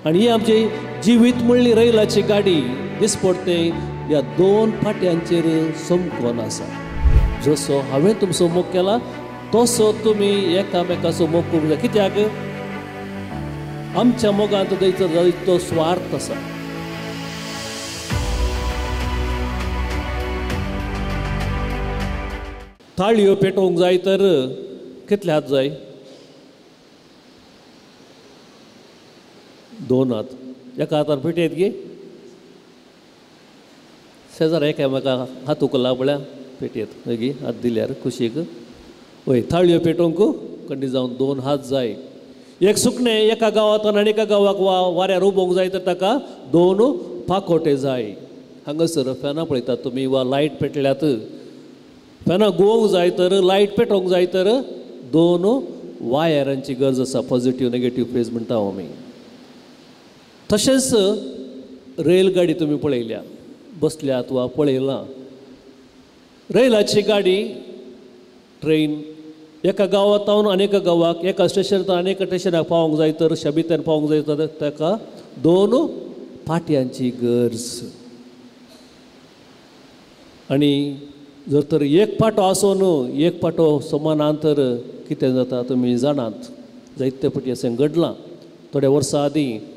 आनी ही आमची जिवीत म्हणली रैलाची गाडी दिसपडते ह्या दोन फाट्यांचेर समकोन आसा. जसो हांवें तुमचो मोग केला तसो तुमी एकामेकाचो मोग करूंक जाय. कित्याक आमच्या मोगांत जायतो स्वार्थ आसा. ताळयो पेटोवंक जाय तर कितले हात जाय? दोन हात. एका हातार पेटयत गे शेजारा एकामेका हात उखला पळया पेटयत मागीर हात दिल्यार कुशीक. वय थाळयो पेटोवंक कंडी जावन दोन हात जाय. एक सुकणें एका गांवांत आनी एका गांवाक वा वाऱ्यार उबोवंक जाय तर ताका दोन पाकोटे जाय. हांगासर फॅनां पळयतात तुमी वा लायट पेटल्यात, फॅनां घुंवोंक जाय तर लायट पेटोवंक जाय तर दोन वायरांची गरज आसा. पॉझिटीव नेगेटीव फेज म्हणटा आमी. तशेंच रेलगाडी तुमी पळयल्या, बसल्यात वा पळयलां. रैलाची गाडी ट्रेन एका गांवांत आनी एका गांवाक, एका स्टेशनांत आनी एका स्टेशनाक पावोंक जाय तर शबित्यान पावोंक जाय तर ताका दोन पाट्यांची गरज. आनी जर तर एक पाटो आसून एक पाटो समानान तर कितें जाता तुमी जाणात. जायते फावटी अशें घडलां. थोड्या वर्सां आदीं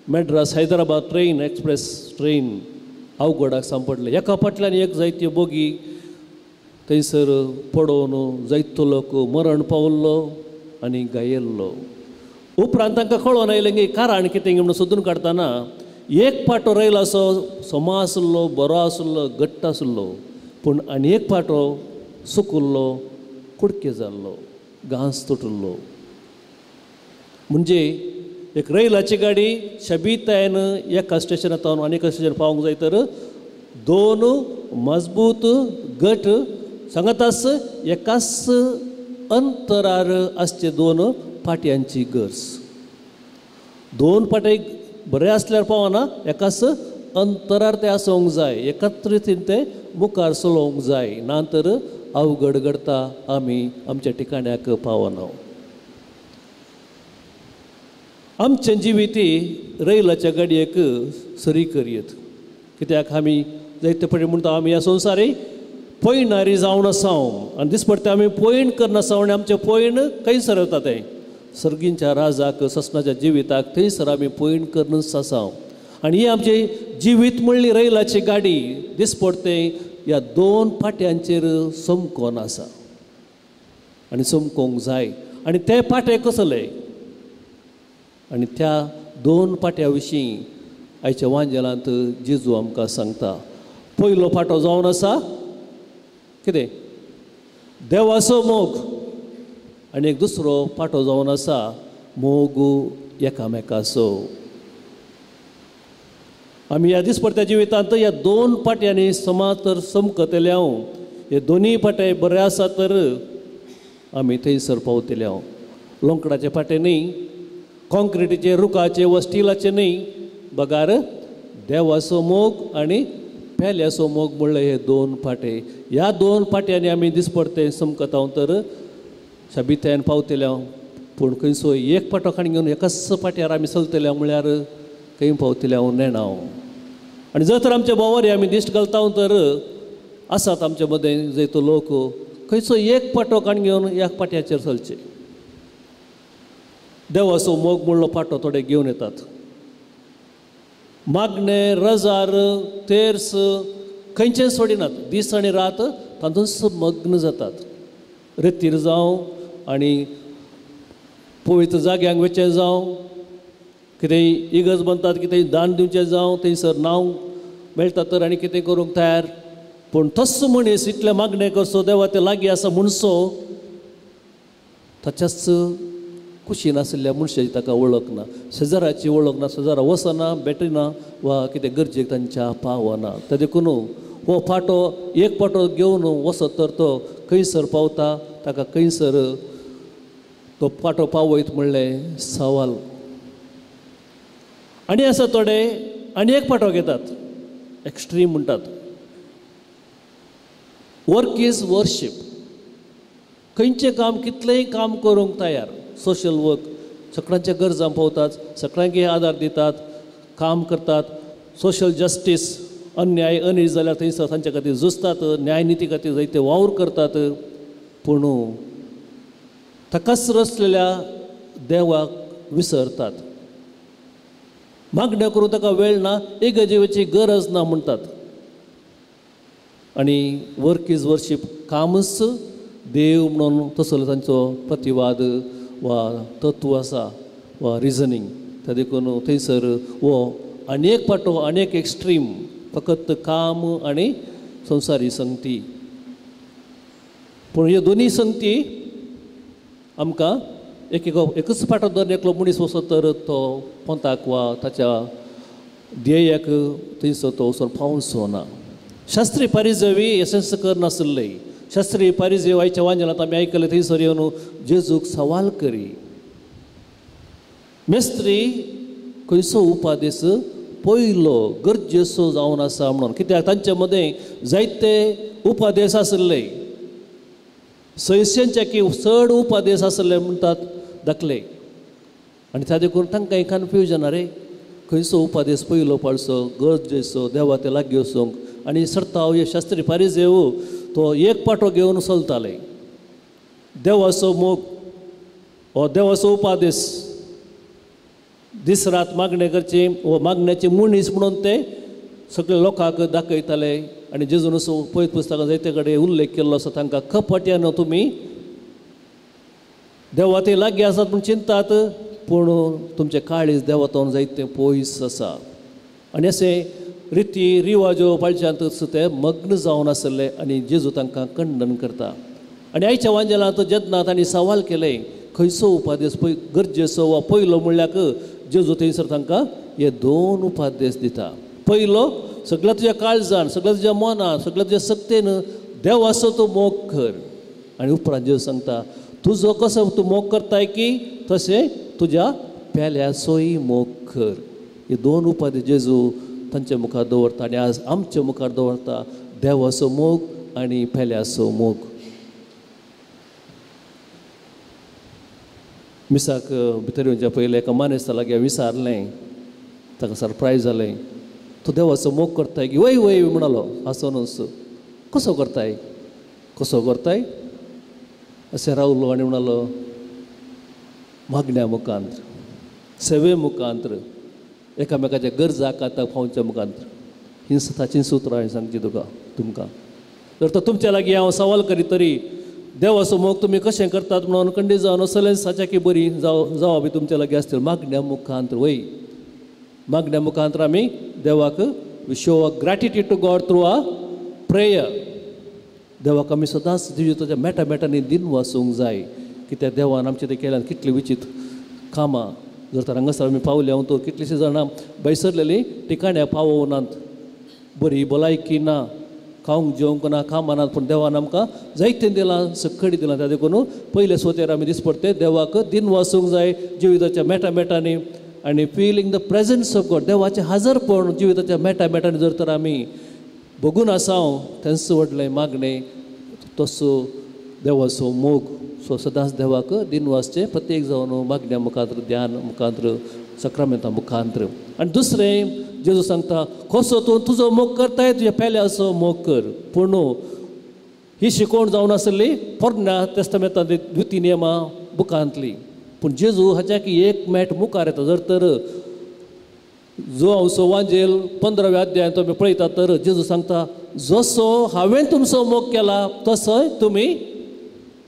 Madras Hyderabad train express train अवघडाक सांपडलें. एका फाटल्यान एक जायत्यो बोगी थंयसर पडोवन जायतो लोक मरण पावल्लो आनी गायल्लो. उपरांत तांकां कळोन आयलें की कारण कितें म्हणून सोदून काडटना एक पाटो रैल असो समा आसलो, बरो आसलो, घट्ट आसलो, पूण आनी एक पाटो सुकुल्लो, कुडके जाल्लो, घांस तुटल्लो. म्हणजे एक रैलाची गाडी शबीतायन एका स्टेशनांत आनी एका स्टेशन पावोंक जाय तर दोन मजबूत गट सांगतास एकाच अंतरार आसचे दोन पाट्यांची गरज. दोन पाटे बरे आसल्यार पावना, एकाच अंतरार ते आसूंक जाय, एकाच रितीन ते मुखार चलोवंक जाय, ना तर अवघड घडता, आमी आमच्या ठिकाण्याक पावना. आमचें जिवीत रैलाच्या गाडयेक सरी करयत. कित्याक आमी जायते फावटी म्हणटा आमी ह्या संवसारी पयणारी जावन आसा आनी दिसपडटे आमी पयण करनासा आनी आमचें पयण खंयसर वता तें सर्गींच्या राजाक, ससनाच्या जिविताक थंयसर आमी पयण करूनच आसा. आनी ही आमची जिवीत म्हणली रैलाची गाडी दिसपडटे ह्या दोन पाट्यांचेर समकोन आसा आनी समकोंक जाय. आनी ते पाटे कसले? आनी त्या दोन पाट्या विशीं आयच्या वांजेलांत जेजू आमकां सांगता. पयलो पाटो जावन आसा कितें? देवाचो मोग. आनी एक दुसरो पाटो जावन आसा मोग एकामेकाचो. आमी ह्या दिसपडत्या जिवितांत ह्या दोन पाट्यांनी समा तर समकतले हांव, हे दोनूय पाटे बरे आसा तर आमी थंयसर पावतले हांव. लोंकडाचे पाटे न्ही, कॉन्क्रिटीचे, रुखाचे वा स्टिलाचे न्ही, बगार देवाचो मोग आनी पेल्याचो मोग म्हणले हे दोन पाटे. ह्या दोन पाट्यांनी आमी दिसपडते समकता तर शबित्यान पावतले हांव. पूण खंयचो एक पाटो खाण घेवन एकाच पाट्यार आमी चलतले म्हळ्यार खंय पावतले हांव नेणा हांव. आनी जर तर आमच्या भोंवारी आमी दिश्ट घालता तर आसात आमचे मदें जायतो लोक खंयचो एक पाटो काण घेवन ह्या पाट्याचेर चलचे. देवाचो मोग म्हणलो पाटो थोडे घेवन येतात. मागणें, रजार, तेर्स खंयचें सोडिनात, दीस आनी रात तातूंत मग्न जातात. रेतीर जावं आनी पवित्र जाग्यांक वचचें जावं, कितेंय इगर्ज बांदतात, कितेंय दान दिवचें जावं, थंयसर नांव मेळटा तर आनी कितें करूंक तयार. पूण तस्सो मनीस इतलें मागणें करचो देवा ते लागीं आसा म्हणसो ताच्याच कुशीन आशिल्ल्या मनशाची ताका वळख ना, शेजाराची वळख ना, शेजारा वचना, भेटना वा कितें गरजेक तांच्या पावना. ते देखून हो फाटो एक फाटो घेवन वचत तर तो खंयसर पावता, ताका खंयसर तो फाटो पावयत म्हणलें सवाल. आनी आसा थोडे आनी एक फाटो घेतात, एक्स्ट्रीम म्हणटात. Work is worship. खंयचें काम कितलेंय काम करूंक तयार, सोशल वर्क सगळ्यांच्या गरजां पावतात, सगळ्यांक आदार दितात, काम करतात, सोशल जस्टीस अन्याय अनीज जाल्यार थंयसर तांच्या खातीर झुजतात, न्यायनिती खातीर जायते वावर करतात. पूण ताकाच रचलेल्या देवाक विसरतात. मागण्यो करूं ताका वेळ ना, इगर्जेची गरज ना म्हणटात. आनी वर्क is worship, कामच देव म्हणून तसलो तांचो प्रतिवाद वा तत्व आसा वा रिजनींग. त्या देखून थंयसर हो आनी एक पाटो आनी एक एक्स्ट्रीम, फकत काम आनी संवसारी संगती. पूण ह्यो दोनूय संगती आमकां एक एकच पाटो दर एकलो मनीस वचत तर तो पोंताक वा ताच्या ध्येयाक थंयसर तो वचून पावचो ना. शास्त्रीय पारिजवी एसेंस करनासले. शास्त्रीय पारिजवी आयच्या वांजेलांत आमी आयकलें थंयसर येवन जेजूक सवाल करी, मेस्त्री खंयचो उपादेस पयलो गरजेचो जावन आसा म्हणून. कित्याक तांचे मदें जायते उपादेस आसले, सयशेंच्या की चड उपादेस आसले म्हणटात दाखले. आनी त्या देखून तांकां कन्फ्युजन, अरे खंयचो उपादेस पयलो पाळचो गरजेचो देवा ते लागीं वचूंक. आनी सरताव हे शास्त्री पारिजेव तो एक पाटो घेवन चलताले, देवाचो मोग हो देवाचो उपादेस, दीस रात मागणें करचें वो मागण्याचे मनीस म्हणून ते सगळे लोकांक दाखयताले. आनी जेजून असो पयत पुस्तकां जायते कडेन उल्लेख केल्लो आसा, तांकां कपट्यान तुमी देवा ते लागीं आसात म्हूण चिंतात, पूण तुमचें काळीज देवातून जायते पयस आसा. आनी अशें रिती रिवाजो पाळच्यांत ते मग्न जावन आसले आनी जेजू तांकां खंडन करता. आनी आयच्या वांजेलांत जेन्ना तांणी सवाल केलें खंयचो उपादेस पय गरजेचो वा पयलो म्हणल्यार जेजू थंयसर तांकां हे दोन उपादेस दिता. पयलो, सगळ्या तुज्या काळजान, सगळ्या तुज्या मनान, सगळ्या तुज्या शक्तेन देवाचो तूं मोग कर. आनी उपरांत जेजू सांगता तुजो कसो तूं मोग करताय की तशें तुज्या पेल्याचोय मोग कर. हे दोन उपादेस जेजू तांच्या मुखार दवरता आनी आज आमच्या मुखार दवरता, देवाचो मोग आनी पेल्याचो मोग. मिसाक भितर येवच्या पयलें एका मानेस्ता लागीं विचारलें, ताका सरप्रायज जालें, तूं देवाचो मोग करताय की? वय वय म्हणालो हांसोनूच. कसो करताय कसो करताय अशें रावलो आनी म्हणालो मागण्या मुखांत, सेवे मुखांत, एकामेकाच्या गरजाक आतां पावच्या मुखांत. ही ताचीं सुत्रां हांवें सांगची तुका तुमकां. जर तर तुमच्या लागीं हांव सवाल करीत तरी देवाचो मोग तुमी कशें करतात म्हणून खंडीत जावन सलेंस हाच्या की बरी जावं बी तुमच्या लागीं आसतली. मागण्या मुखांत, वय मागण्या मुखांत आमी देवाक we show a gratitude to God through a prayer. देवाक आमी सदांच जिविताच्या मेटा मेटांनी दिन वाचूंक जाय कित्याक देवान आमचें तें केल्यान कितलीं विचित्र कामां. जर तर हांगासर आमी पावले हांव तर कितलींशीं जाणां भायसरलेलीं ठिकाण्यां पावोवनात, बरी भलायकी ना, खावंक जेवंक ना, कामां नात, पूण देवान आमकां जायतें दिलां, सकडी दिलां. त्या देखून पयले सोतेर आमी दिसपडटे देवाक दिन वाचूंक जाय जिविताच्या मेटा मेटांनी आनी feeling the presence of God, देवाचें हाजरपण जिविताच्या मेटा मेटांनी जर तर आमी भोगून आसाव तेंच व्हडलें मागणें तसो देवाचो मोग. सो सदांच देवाक दिन वाचचें प्रत्येक जावन मागण्या मुखांत्र, ध्यान मुखांत्र, सक्रामेंता मुखांत्र. आनी दुसरें जेजू सांगता कसो तूं तुजो मोग करताय तुज्या पेल्याचो मोग कर. पूण ही शिकवण जावन आसली पोरण्या तेस्तामेंतांतली द्वितीय नियमा बुकांतली. पूण जेजू हाच्या की एक मेट मुखार येता. जर तर जो हांव वांजेल 15व्या अध्यायांत तुमी पळयता तर जेजू सांगता जसो हांवें तुमचो मोग केला तसोय तुमी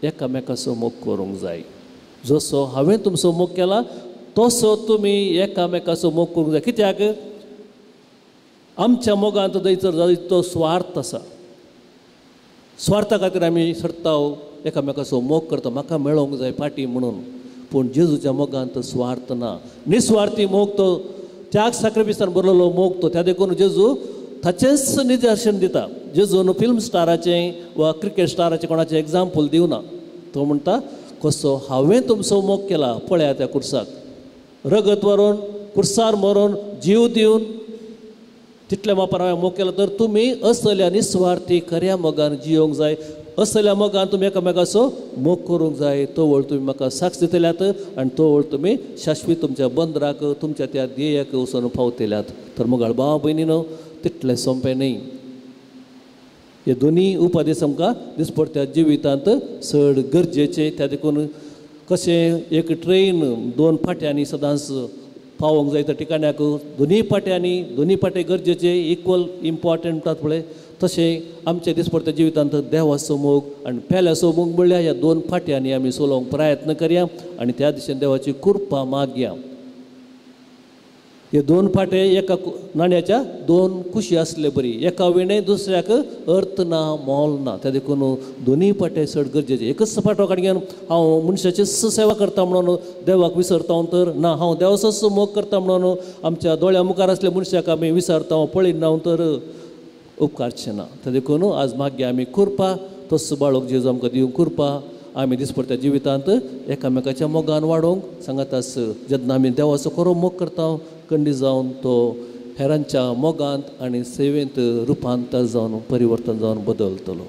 एकामेकाचो मोग करूंक जाय. जसो हांवें तुमचो मोग केला तसो तुमी एकामेकाचो मोग करूंक जाय. कित्याक आमच्या मोगांत थंयसर तो स्वार्थ आसा. स्वार्था खातीर आमी सरताव एकामेकाचो मोग करता, म्हाका मेळोंक जाय फाटी म्हणून. पूण जेजूच्या मोगांत स्वार्थ ना, निस्वार्थी मोग, तो त्याग साक्रिफिसान बरलेलो मोग तो. त्या देखून जेजू ताचेंच निदर्शन दिता. जेजून फिल्म स्टाराचें वा क्रिकेट स्टाराचें कोणाचें एग्जाम्पल दिवना. तो म्हणटा कसो हांवें तुमचो मोग केला पळया त्या कुर्साक रगत व्हरून, कुर्सार मरून, जीव दिवन तितल्या मापार हांवें मोग केला तर तुमी असल्या निस्वार्थी खऱ्या मोगान जियोंक जाय. असल्या मोगान तुमी एकामेकाचो मोग करूंक जाय. तवळ तुमी म्हाका साक्ष दितल्यात आनी तवळ तुमी शाश्वीत तुमच्या बंदराक तुमच्या त्या ध्येयाक वचून पावतल्यात. तर मोगाळ भाव भयणीनो, तितलें सोंपें न्हय. हे दोनी उपदेश आमकां दिसपडत्या जिवितांत चड गरजेचे. त्या देखून कशें एक ट्रेन दोन फाट्यांनी सदांच पावोंक जाय त्या ठिकाण्याक, दोनी फाट्यांनी दोनी फाटे गरजेचे, इक्वल इम्पॉर्टंट म्हणटात पळय, तशें आमच्या दिसपडत्या जिवितांत देवाचो मोग आनी पेल्याचो मोग म्हणल्यार ह्या दोन फाट्यांनी आमी चलोवंक प्रयत्न करया आनी त्या दिशेन देवाची कृपा मागया. हे दोन फाटे एका नाण्याच्या दोन कुशी आसले बरी, एका विणे दुसऱ्याक अर्थ ना, मोल ना. त्या देखून दोनूय फाटे चड गरजेचे. एकच फाटो काडून हांव मनशाची सेवा करता म्हणून देवाक विसरता तर ना, हांव देवाचोच मोग करता म्हणून आमच्या दोळ्या मुखार आसल्या मनशाक आमी विसरता पळयना तर उपकारचें ना. त्या देखून आज मागीर आमी कृपा तस बाळक जेजू आमकां दिवंक कृपा आमी दिसपडत्या जिवितांत एकामेकाच्या मोगान वाडोवंक सांगाताच. जेन्ना आमी देवाचो खरो मोग करता कंडी जावन तो हेरांच्या मोगांत आनी सेवेंत रुपांतर जावन परिवर्तन जावन बदलतलो.